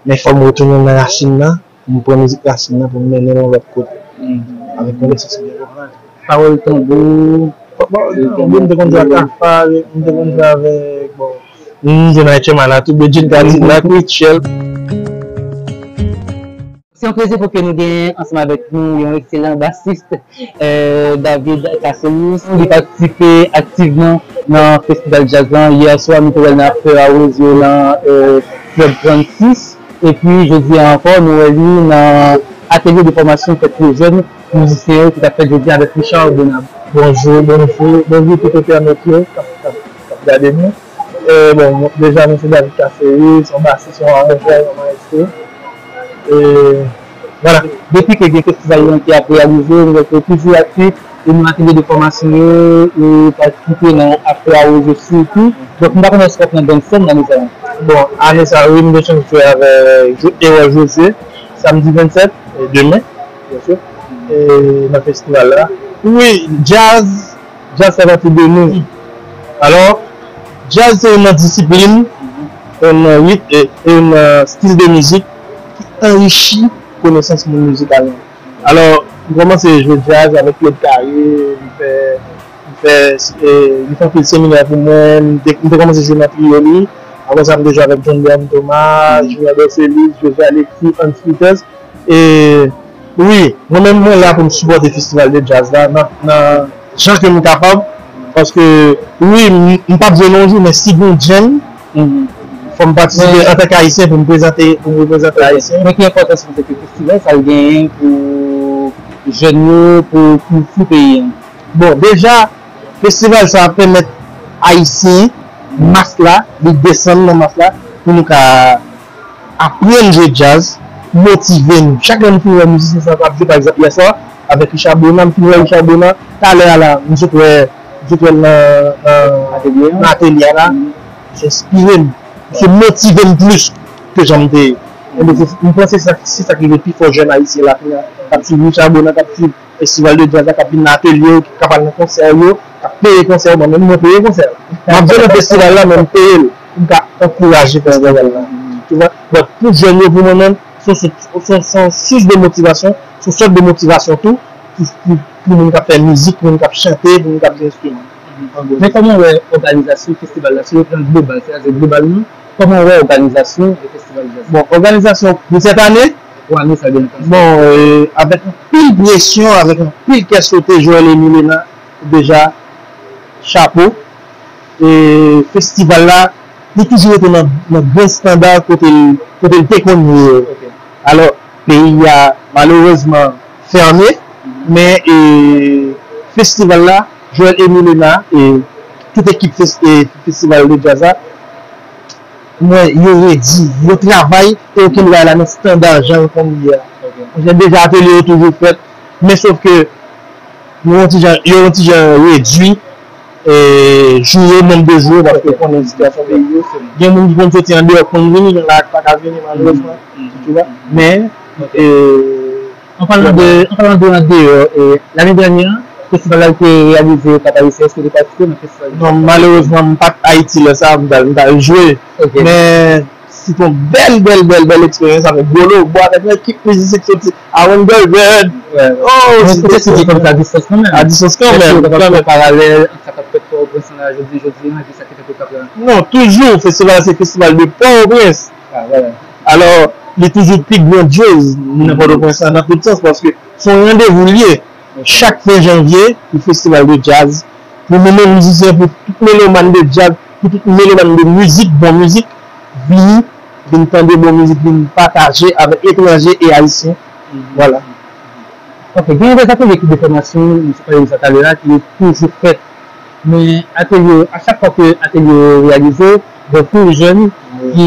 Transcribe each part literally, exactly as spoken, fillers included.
Men fò m retounen nan rasin nan, pou m pran mizik rasin nan, pou m mennen l yon lòt kote. Avèk konesans m gen kounye a. Pawòl tanbou, Pawòl tanbou, m te konn jwe ak kafa, m te konn jwe avèk, bon, m te nan H M I la tou, Bedjine Cadillac, Rutshelle. Se yon plezi pou ke nou gen ansanm avèk nou yon ekselan basis, eh, David Casselus. Li patisipe aktivman nan festival djaz lan. Yè swa, nou te wè l nan after hours yo nan, eh, Club trannsis. Epi, jodi a ankò, nou wè li nan atelye de fòmasyon kèk jèn mizisyen yo ki t ap fèt jodi a avèk Richard Bonam. Bonjou, bonjou, bonjou tout entènot yo k ap, k ap, k ap gade nou. E, bon, deja, mwen se David Casselus, yon basis, yon aranjè, yon maestro. E, vwala. Depi ke gen festival lan ki ap reyalize, nou wè ke toujou aktif, e nan atelye de fòmasyon yo, e patisipe nan after hours yo sitou. Donk, m pa konnen èske w ap nan band sèn ane sa a. Bon, ane sa a, wi, m gen chans jwe avèk Jo-, Erol José, samdi vennsèt, e demen, byen si, e nan festival la. Wi, djaz, djaz fè pati de nou. Alò, djaz se yon disiplin, yon rit, e, e yon, eh, stil de mizik ki anrichi konesans moun mizikalman. Alò, m kòmanse jwe djaz avèk Claude Carré, li fè, li fè, eh, li fè anpil seminè pou mwen, m te, m te kòmanse jwe nan triyo li, apre sa m te jwe avèk John Leon Thomas, Junior Dorcélus, José Alexis, Hans Peters, e wi, mwen menm mwen la pou m sipòte festival de djaz la nan, nan jan ke m kapab, paske wi, m, m p ap jwe nan yon jou, men si gen yon jam, fò m patisipe antanke ayisyen pou m prezante, pou m reprezante ayisyen. Men ki enpòtans ou panse ke festival sa l genyen pou jèn yo, pou kilti peyi an? Bon, deja, festival sa a pèmèt ayisyen, mas la, li desann nan mas la, pou nou ka aprann jwe djaz, motive nou. Chak lè m fin wè mizisyen sa k ap jwe, pa egzanp, yè swa, avèk Richard Bonan, m fin wè Richard Bonan, talè a la, m sot wè, m sot wè l nan, nan, nan atelye a la, misye enspire m, misye motive m plis ke jan m te ye. Ebyen, se, m panse se sa, se sa k rive pi fò jèn ayisyen la, kounye a, k ap swiv Richard Bonan, k ap swiv festival de djaz la, k ap vin nan atelye yo, k ap al nan konsè yo, k ap peye konsè yo, mwen menm mwen peye konsè la. M ap jwe nan festival la, men m peye l pou m ka ankouraje festival la. Tu vois? Donk, pou jèn yo, pou mwen menm, se yon, se yon, se yon sous de motivasyon, se yon sòt de motivasyon tou, pou, pou, pou moun k ap fè mizik, pou moun k ap chante, pou moun k ap jwe enstriman. Men kòman w wè òganizasyon festival la, sou le plan global, sètadi globalman, kòman w wè òganizasyon de festival djaz la? Bon, òganizasyon pou sèt ane, Pou ane sa gen tan. Bon, euh, avèk anpil presyon, avèk anpil kè sote, Joel Emilena, deja, chapo. E festival la, li toujou rete nan, nan gran estanda kote l, kote l te konn ye. Ok. Alò, peyi a, malerezman, fèmen, men, e, festival la, Joel Emilena, e tout ekip fes-, e festival de djaz la, mwen, yo redi, yo travay, e yo kenbe bagay la nan estanda jan l konn ye a. Ok. Mwen, deja atelye yo toujou fèt, men sof ke yo yon ti jan, yo yon ti jan redui, e, jou yo, nonb de jou yo, paske yo konnen sitiyasyon peyi yo. Gen moun ki konn soti andeyò, ki konn vini, men la pa ka vini, malerezman. Tu vois? Men, e, An palan de, an palan de andeyò, e, lane dènyè an, festival la te reyalize Kap Ayisyen, èske w te patisipe nan festival? Non, malerezman, m pa t Ayiti lè sa a, m t al, m t al jwe. Ok. Men, se te yon bèl, bèl, bèl, bèl eksperyans avèk Golo, bon, avèk yon ekip mizisyen ki soti Aaron Gilbert. Oh, se te, se te kòmsi a distans kanmenm. A distans kanmenm. Èske w kapab fè yon paralèl ant sa k ap fèt Pòtoprens la jodi, jodi an, epi sa ki fèt Okap la? Non, toujou, festival, se festival de Pòtoprens. Ah, vwala. Alò, li toujou pi grandyez nan Pòtoprens la, nan tout sans, paske se yon randevou l ye. Chak fen janvye, pou festival de djaz, pou nou menm mizisyen, pou tout melomàn de djaz, pou tout melomàn de mizik, bon mizik, vini, vin tande bon mizik, vin pataje avèk etranje e ayisyen. Vwala. Ok, gen de atelye ki de fòmasyon, misye pale de sa talè a, ki toujou fèt. Men atelye yo, a chak fwa ke atelye yo reyalize, gen anpil jèn ki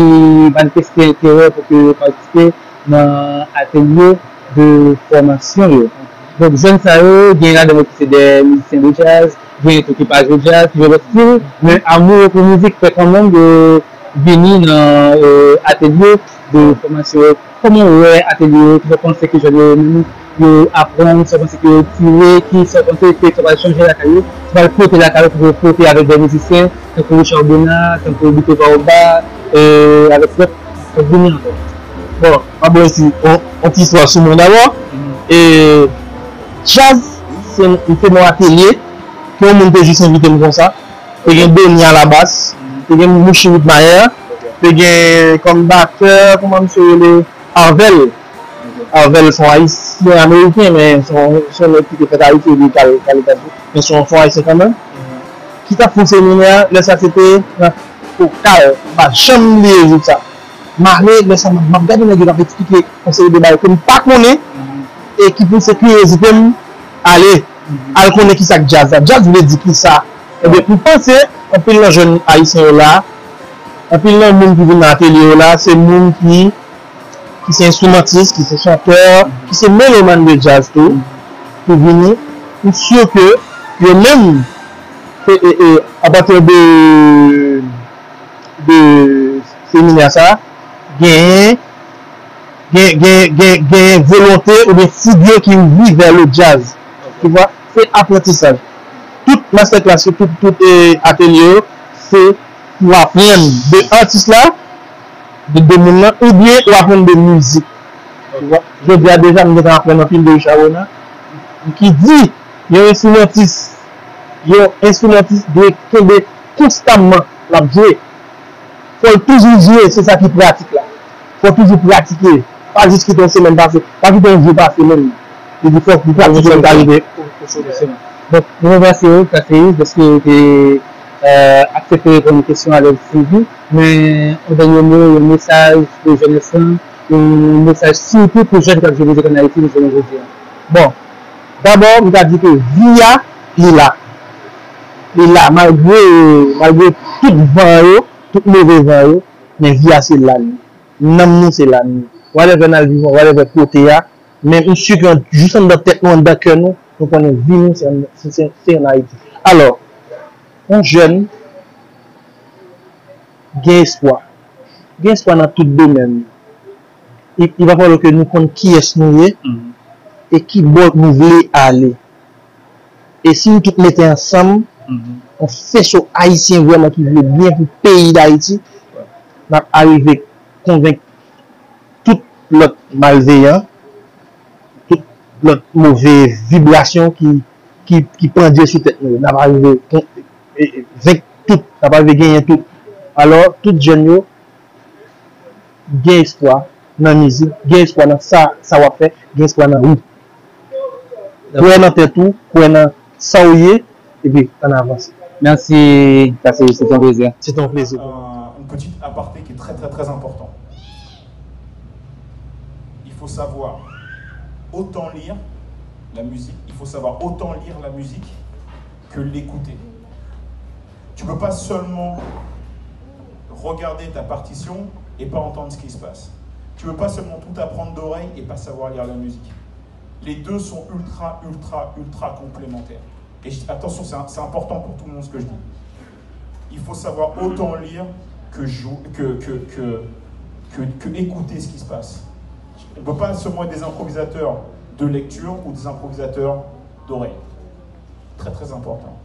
manifeste enterè pou ke yo patisipe nan atelye de fòmasyon yo. Donk, jèn sa yo, gen ladan yo ki se de mizisyen de djaz, gen tou ki pa jwe djaz, ki jwe lòt stil, men amou yo pou mizik fè kanmenm yo vini nan, eh, atelye de fòmasyon yo. Kòman w wè atelye yo? Kisa w panse ke jèn yo menm yo aprann? Kisa w panse ke yo tire? Kisa w panse ke sa pral chanje lakay yo? Sa pral pote lakay yo pou yo pote avèk de mizisyen tankou Richard Bernard, tankou Lito Baobab, eh, avèk lòt k ap vini ankò? Bon, m ap ba w yon ti, yon, yon ti istwa sou mwen dabò. E djaz, se, se nan atelye ke yon moun te jis envite m konsa. Te gen Doni a la bas, te gen Mouchi Woodmayer, te gen kòm batè, kòman misye rele, Arvel. Arvel se yon Ayisyen Ameriken, men se yon, se yon nèg ki te fèt Ayiti epi k al, k al Etazini. Men se yon, se yon Ayisyen kanmenm. Ki t ap fè yon seminè, lè sa se te nan Kokal, m pa janm bliye jou sa. M ale, lè sa m ap, m ap gade nèg yo k ap eksplike yon seri de bagay ke m pa konnen e ki pouse kiryozite m ale, al konnen kisa k djaz la. Djaz vle di kisa? Ebyen, m panse anpil nan jèn ayisyen yo la, anpil nan moun ki vin nan atelye yo la, se moun ki, ki se enstrimantis, ki se chantè, ki se melomàn de djaz tou, ki vini. M si ke yo menm, e, e, e, apati de de seminè sa, genyen, gen, gen, gen, gen volonte oubyen foug yo ki ouvri vè le djaz. Tu vois? Se aprantisaj. Tout masterclass yo, tout, tout eh, atelye yo, se pou aprann de atis la, de, de moun nan, oubyen ou aprann de mizik. Tu vois? Jodi a deja, m gentan aprann anpil de Richard Renard, ki di, yon enstrimantis, yon enstrimantis dwe kenbe konstamman l ap jwe. Fò l toujou jwe, se sa ki pratik la. Fò w toujou pratike. Pa jis kite yon semèn pase. Pa kite yon jou pase menm. Li di fò w pratike pou w ka rive o, o somè. Donk, nou remèsye w, Kaseyis, dèske w te aksepte reponn kesyon avèk Sylvie. Men, an dènye mo, yon mesaj pou jenès lan, yon mesaj sitou pou jèn k ap jwe mizik ann Ayiti nan jounen jodi a. Bon, dabò, m ta di ke vi a, li la. Li la, malgre, malgre tout van yo, tout move van yo, men vi a se la li ye. Nanm nou se la nou ye. Whatever n al viv, whatever kote a, men m si ke jis anndan tèt nou, anndan kè nou, nou konnen vi nou se ann, se, se, se ann Ayiti. Alò, yon jèn gen espwa. Gen espwa nan tout domèn. Li, li pa fòlò ke nou konn kiyès nou ye e ki bò nou vle ale. E si nou tout mete ansanm, yon faisceau ayisyen vrèman ki vle byen pou peyi Dayiti, n ap arive konvenk tout lòt malveyan, tout lòt move vibrasyon ki, ki, ki pandye sou tèt nou yo. N ap arive kon, e, e, venk tout, n ap arive genyen tout. Alò, tout jèn yo, gen espwa nan mizik, gen espwa nan sa, sa w ap fè, gen espwa nan ou. Kwè nan tèt ou, kwè nan sa w ye, epi ann avanse. Merci, Kaseyis, c'est un plaisir. C'est un plaisir. Un, une petite aparté qui est très, très, très important. Il faut savoir autant lire la musique, il faut savoir autant lire la musique que l'écouter. Tu peux pas seulement regarder ta partition et pas entendre ce qui se passe. Tu peux pas seulement tout apprendre d'oreille et pas savoir lire la musique. Les deux sont ultra, ultra, ultra complémentaires. Et je- attention, c'est un- c'est important pour tout le monde ce que je dis. Il faut savoir autant lire que, jou- que, que, que, que, que écouter ce qui se passe. On ne peut pas seulement être des improvisateurs de lecture ou des improvisateurs d'oreille. Très, très important.